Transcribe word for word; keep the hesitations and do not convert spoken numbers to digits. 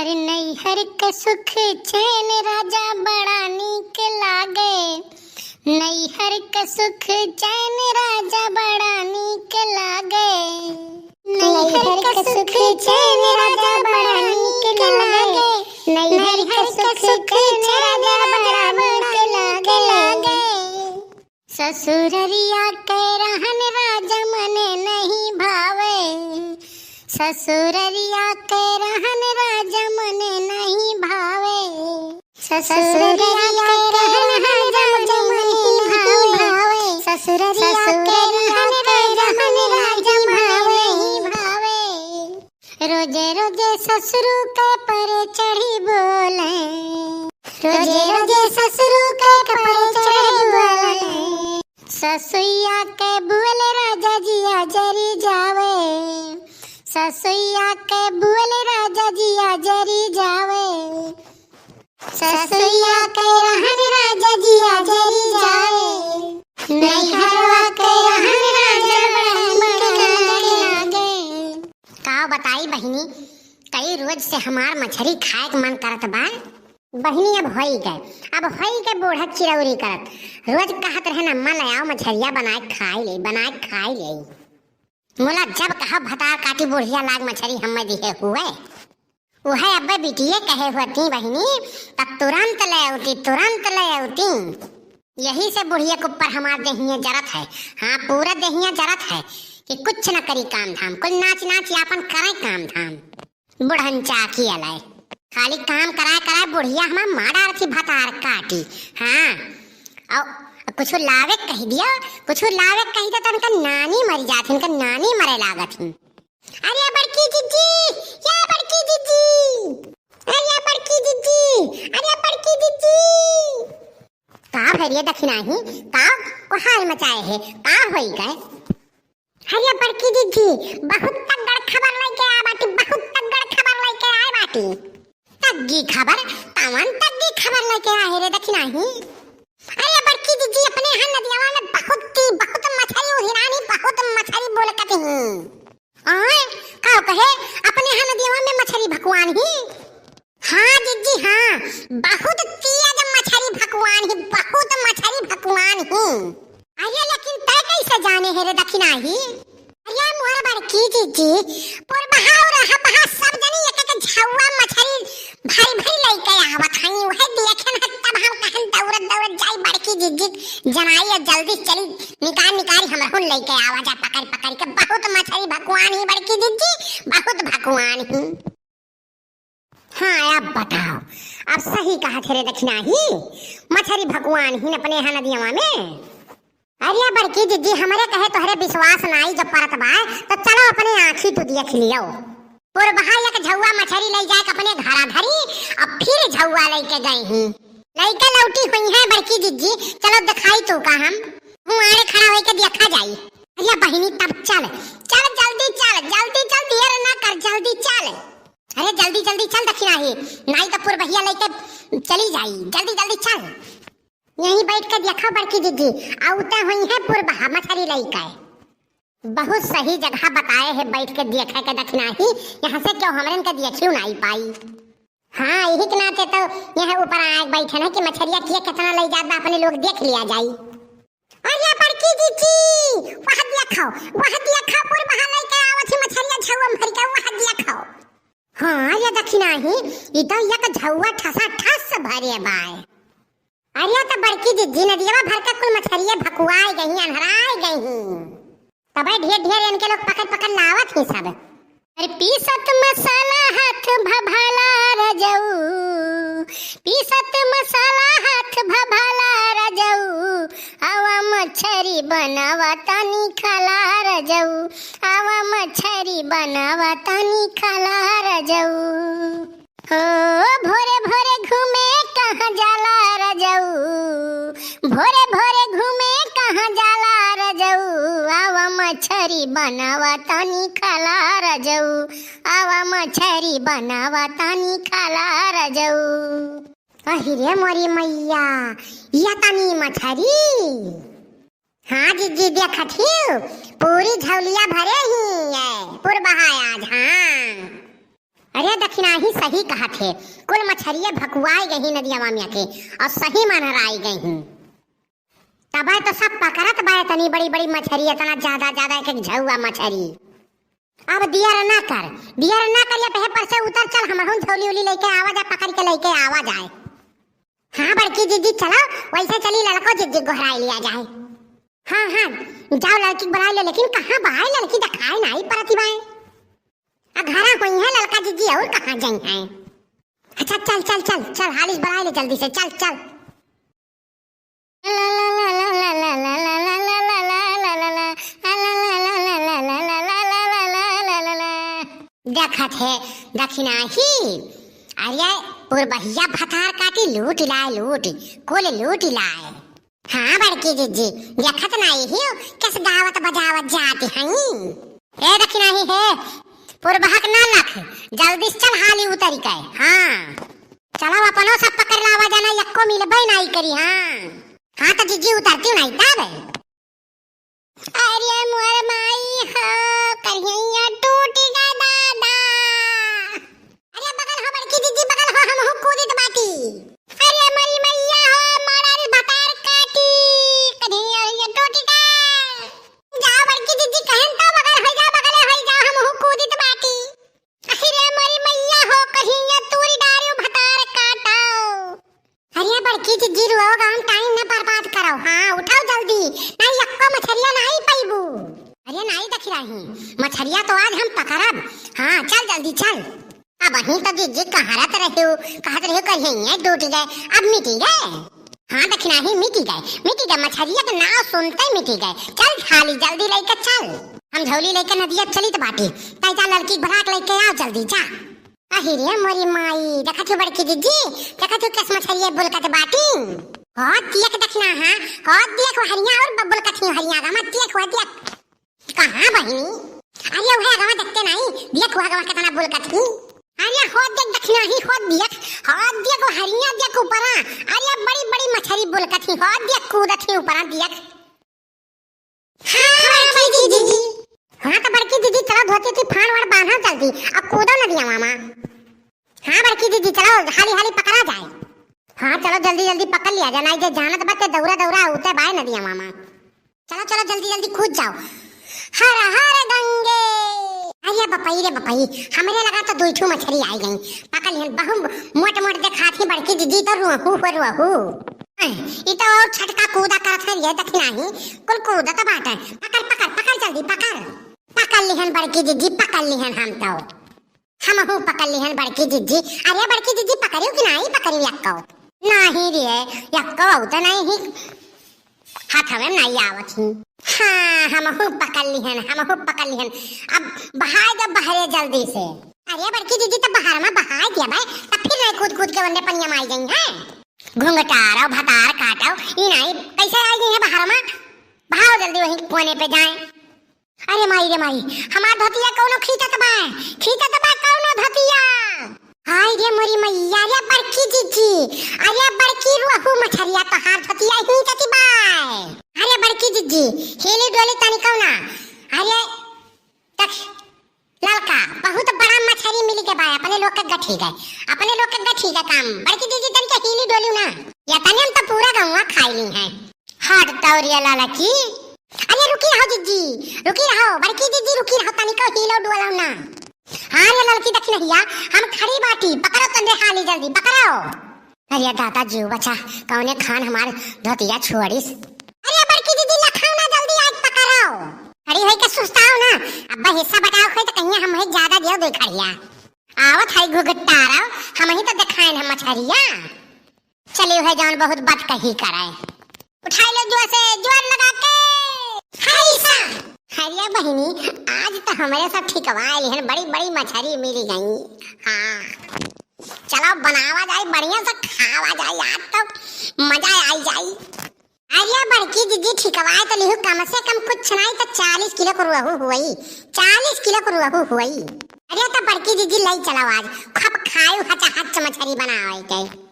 नैहर क सुख चैन राजा बड़ा नीक लागे, नैहर क सुख चैन राजा बड़ा नीक लागे, नैहर क सुख चैन राजा बड़ा नीक लागे, नैहर क सुख चैन राजा बड़ा नीक लागे। ससुररिया के रहन राजा मने नहीं भावे, ससुररिया के रहन राजा मने नहीं भावे, ससुररिया के रहन राजा मने नहीं भावे, ससुररिया के रहन राजा मने नहीं भावे। रोजे रोजे ससुरु के परे चढ़ी बोले, रोजे रोजे ससुरु के परे चढ़ी बोले। ससुइया के बुअल राजा जिया जरी जावे, ससुइया के बुअल राजा जिया जरी जावे। ससुइया के रहन राजा जिया जरी जाए, नैहरवा के रहन राजा बड़ा नीक लागे। का बताई बहिनी, कई रोज से हमार मछरी खाए के मन करत बा। बहिनी अब होई गए, अब होई गए बूढ़ा चिरौरी करत। रोज कहत रहे, "अम्मा ले आओ मछरिया बनाए खाई ले, बनाए खाई ले।" मोला जब कहा भतार काटी बुढ़िया लाग मछरी हम्मे दिहे हुए। उहे अब्बे बिटिये कहे होती बहिनी, त तुरंत ले अउती, तुरंत ले अउती। यही से बुढ़िया के ऊपर हमार देहिया जरत है। हाँ, पूरा देहिया जरत है कि कुछ न करी काम धाम, कुल नाच नाच आपन करे काम धाम। बुढ़न चाकी अलाय, खाली काम कराए कराए बुढ़िया हमार मार डारत ही भतार काटी। हाँ, अउ कुछ लावे कहि दिया, कुछ लावे कहि दिया त उनका नानी मरि जात ही, उनका नानी मरे लागत ही। अरे बड़की जिज्जी, या बड़की जिज्जी, अरे बड़की जिज्जी, अरे बड़की जिज्जी। का भैरिया दखिनाही, का कोहार मचाए है, का होई गए? अरे बड़की जिज्जी, बहुत तगड़ खबर लेके आए बाटी, बहुत तगड़ खबर लेके आए बाटी। तग्गी खबर? कवन तग्गी खबर लेके आए रे दखिनाही? अरे बड़की जिज्जी, अपने यहाँ नदियावा में बहुत की, बहुत मछरी उहिरानी, बहुत मछरी बोलकत ही। आय, का कहे? अपने यहाँ नदियावा में मछरी भकुआन ही? हाँ जिज्जी, हाँ, बहुत तेज मछरी भकुआन ही, बहुत मछरी भकुआन ही। अरे लेकिन तै कैसे जाने है रे दखिनाही? अरे मोर बड़की जिज्जी, पुरबहा और रहबहा सब जनी एक एक झौवा मछरी भरी भरी लइके आवत हई, उहे देखेन ह तब हम कहन दौड़त दौड़त जाई बड़की जिज्जी जनाई और जल्दी चली निकार निकार हमरहुन लइके आवा जा पकड़ पकड़ के। बहुत मछरी भकुआन ही बड़की जिज्जी, बहुत भकुआन ही। हाँ, अब बताओ, अब सही कहत हे रे दखिनाही, मछरी भकुआन ही अपने यहाँ नदियावा में। अरे बड़की जिज्जी, हमरे कहे तोहरे विश्वास नाई जब परत बा, तो चलो अपने आँखी तू देख लियो। पुरबहा एक झौवा मछरी लइ जाए के अपने घरा धरी, अब फिर झौवा लइके गई ही। लइके लौटी हुई है बड़की जिज्जी, चलो दिखाई तू का हम। हूँ आड़े खड़ा होइके देखा जाई। अरे बहिनी तब चल, चल जल्दी चल, जल्दी चल, देर ना कर, जल्दी चल। अरे जल्दी जल्दी चल दखिनाही, नाई तो पुरबहिया लइके चली जाई, जल्दी जल्दी चल। यहीं बैठ के देखो बड़की जिज्जी, आउते हुई है पुरबहा मछरी लइके। बहुत सही जगह बताए है बैठ के देखे के दखिनाही, यहाँ से क्यों हमरन के देखियो नाई पाई। हाँ, यही के नाते तो यह ऊपर आए बैठे हैं कि मछरिया किया कितना लइ जात बा, अपने लोग देख लिया जाई। अरे बड़की जिज्जी, वह देखो, वह देखो, पुरबहा लइके आवत ही मछरिया झौवा भर के, वह देखो। हाँ, ये दखिनाही, ई तो एक झौवा ठसा ठस भरे बाय। अरे तो बड़की जिज्जी, नदियावा भर के कुल मछरिया भकुआए गई, अन्हराए गई। तबे ढेर ढेर इनके लोग पकड़ पकड़ लावत ही सब। अरे पीसत मसाला हाथ भभाला रजऊ, पीसत मसाला हाथ भभाला रजऊ, आवा मछरी बनावा तानी खाला रजऊ, आवा मछरी बनावा तानी खाला रजऊ। हो भोरे भोरे घूमे कहाँ जाला रजऊ, भोरे भोरे घूमे कहाँ जाला रजऊ, आवा मछरी बनावा तानी खाला रजऊ, आवा मछरी बनावा तानी खाला रजऊ। अहि रे मोरी मैया, या तानी मछरी। हाँ जिज्जी, देखत ही पूरी झौलिया भरे ही है पुरबहा आज। हाँ। अरे दखिनाही सही कहत हे, कुल मछरिये भकुआइ गई नदिया में के, अउर सही में अन्हराइ गई। तबे तो सब पकड़त बा इतनी बड़ी बड़ी मछरी, इतना ज्यादा ज्यादा एक एक झउआ मछरी। अब दियर ना कर, दियर ना कर, ये पहे पर से उतर, चल हमहूँ झोली उली लइके आवा जाए, पकड़ के लइके आवा जाए। हाँ बड़की जिज्जी चलो, वैसे चली ललको जिज्जी गोहराइ लिया जाए। हाँ हाँ, जाओ ललकी के बोलाइ ले, लेकिन कहाँ बाय ललकी, देखाइ नाहीं परत बाय। आ घरा होइहैं ललका जिज्जी, अउर कहाँ जइहैं। अच्छा चल चल चल चल, हाली से बोलाइ ले जल्दी से, चल चल। देखत हे दखिनाही, अरे पुरबहिया भतार काटी लूटि लाए लूटि, कुल लूटि लाए। हाँ बड़की जिज्जी, देखत नाहीं हो, कस गावत बजावत जात हई। ए दखिनाही हे, पुरबहक ना लख, जल्दी से चल हाली उतरि के। हाँ चलो, अपनो सब पकड़ लावा जाना, यक्को मिलबे नाहीं करी। हाँ हाँ, तो जिज्जी उतरती नाहीं तब। अरे मोर माई हो, करिहैया टूटि गा दादा। अरे बगल हो बड़की जिज्जी, बगल हो, हमहूँ कूदित बाटी। अरे मोरी मइया हो, मरल भतार काटी, करिहैया टूटि गा। जाओ बड़की जिज्जी, कहन तो बगल होइ जाओ, बगले होइ जाओ, हमहूँ कूदित बाटी। अरे मोरी मइया हो, करिहैया तूरि डारिउ भतार काटो। अरे बड़की जिज्जी, रुआओ गाम टाइम न बर्बाद करो। हाँ उठाओ जल्दी, नाहीं यक्को मछरिया नाहीं पइबू। अरे नाहीं दखिनाही, मछरिया तो आज हम पकड़ब। हाँ चल जल्दी चल। अबहीं तो जिज्जी कहरत रहिउ, कहत रहिउ करिहैया टूटि गए, अब मिटि गए। हाँ दखिनाही मिटि गए, मिटि गए, मछरिया के नाव सुनते मिटि गए। चल हाली जल्दी लइके चल, हम झोली लइके नदिया चलित बाटी। तै जा ललकी के भराक लइके आओ जल्दी जा। अहि रे मोरी माई, देखत हो बड़की जिज्जी, देखत हो कस मछरिया बुलकत बाटी। हो दियक दखिना, हाँ, हो दियक हरिया अउर ब-, बुलकत ही हरिया गा, मत दियक, हो दियक। कहाँ बहिनी? अरे उहे अगवा देखते नाहीं, दियक हो अगवा केतना बुलकत ही। अरे हो दियक दखिनाही, हो दियक, हो दियक हरिया दियक ऊपरा। अरे बड़ी बड़ी मछरी बुलकत ही, हो दियक कूदत ही ऊपरा दियक। हाँ, बड़की जिज्जी। हाँ, तो बड़की जिज्जी, चलो धोती की फान वान बांधो जल्दी, अब कूदो नदिया मामा। हाँ, बड़की जिज्जी, चलो हाली हाली पकड़ा जाए। हाँ, चलो जल्दी जल्दी पकड़ लिया जाए, नाहीं जे जानत बा ते दौरा दौरा उते बाय नदिया मामा। चलो चलो जल्दी जल्दी कूद जाओ। हर हर गंगे। अरे बपई रे बपई, हमरे लगा तो दुइ ठू मछरी आइ गई। पकड़ लिहन, बहु मोट मोट देखात ही बड़की जिज्जी, तो रोहू हो रोहू। ई तो अउर छटका कूदा करत है, ये दखिनाही कुल कूदत बाटे। पकड़, पकड़, पकड़, जल्दी पकड़। पकड़ लिहन बड़की जिज्जी, पकड़ लिहन हम तो। हमहू पकड़ लिहन बड़की जिज्जी। अरे बड़की जिज्जी, पकड़ियो कि नाहीं पकड़ियो यक्को? नाहीं रे, यक्को तो नाहीं ही। हाथवे में नाहीं आवत ही। हाँ, हमहू पकड़ लिहन, हमहू पकड़ लिहन। अब बहाय दे बहरे जल्दी से। अरे बड़की जिज्जी, तो बहर में बहाय दिया भाई, तब फिर नाहीं कूद कूद के वन्ने पनिया में आइ गई हैं। घुंघटारो भतार काटो, ई नाहीं कैसे आइ गई है बहर में? बहाओ जल्दी वहीं कोने पे जाए। अरे माई रे माई, हमार धोतिया कौनो खींचत बा, खींचत बा कौनो धोतिया। हाय रे मोरी मइया, अरे बड़की जिज्जी, अरे बड़की रोहू मछरिया तोहार धोतिया खींचत बा। अरे बड़की जिज्जी, हिली डोली तनी कौना। अरे देख, ललका, बहुत बड़ा मछरी मिल के बा, अपने लोग के गठी गए, अपने लोग के गठी गए काम। बड़की जिज्जी, तनिक हिली डोली ना। या तनी हम तो पूरा गौवा खाई ली हैं। हट तौरिया ललकी। अरे रुकी रहो जिज्जी, रुकी रहो, बड़की जिज्जी रुकी रहो, तनिक हिलो डोलो ना। हाँ रे ललकी दखिनहिया, हम खड़ी बाटी, पकड़ो तंदे हाली जल्दी, पकड़ो। अरे दादा जीव बचा, कौने खान हमार धोतिया छोड़िस। अरे बड़की जिज्जी लखाओ ना जल्दी, आज पकड़ो। खड़ी होई के सुस्ताओ ना, अब हिस्सा बटाओ खोई तो कहीं हम ही ज्यादा दियो दे खड़िया। आवत है घुघटारो, हम ही तो देखाइन हम मछरिया। चली है जौन बहुत बत कही करे। उठाई लो जोर से, जोर लगा के। हाय सा। अरे बहिनी, आज तो हमरे सब ठिकवा लिहन, बड़ी बड़ी मछरी मिल गई। हाँ, चलो बनावा जाए, बढ़िया से खावा जाए, आज तो मजा आई जाए। अरे बड़की जिज्जी, ठिकवा तो लिहू, कम से कम कुछ नहीं तो चालीस किलो को रोहू हुई, चालीस किलो को रोहू हुई। अरे तो बड़की जिज्जी लई चलो आज, खूब खायू हचा हच मछरी बनावे के।